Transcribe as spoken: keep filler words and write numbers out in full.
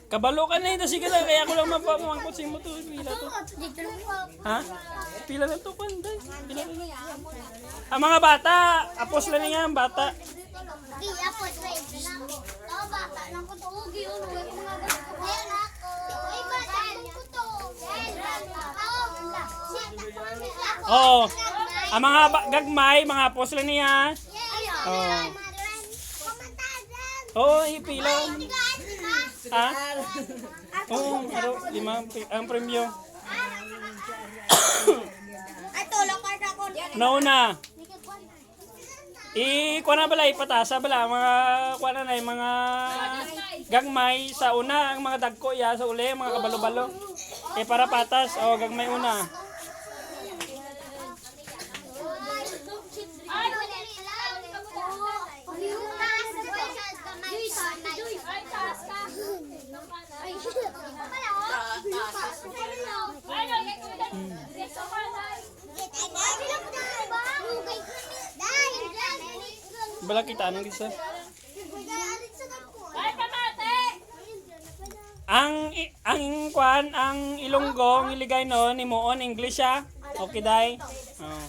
Kabalo ka na yun. Sige lang, kaya ako lang mapamangkot sa imo to. Pila to? Ha? Pila na to, kwan, day? Pila na? Ang mga bata, apos lang niya, ang bata. Oo. Ang mga ba- gagmay, mga apos lang niya. Oo. Oo, ipila. Ha? Oo, pero lima ang pre- ang premyo. Ay, tulong ka sa ako. Nauna. I kuha na bala, ipatasa bala ang mga kuha na na yung mga gagmay sa una, ang mga dagko ya sa uli, ang mga kabalo-balo. Eh, para patas, o, gagmay una. Bala kita anong gisa? Ang i- ang kwan, ang Ilonggo, ang Iligaynon, himuon English siya. Okay, day. Oh.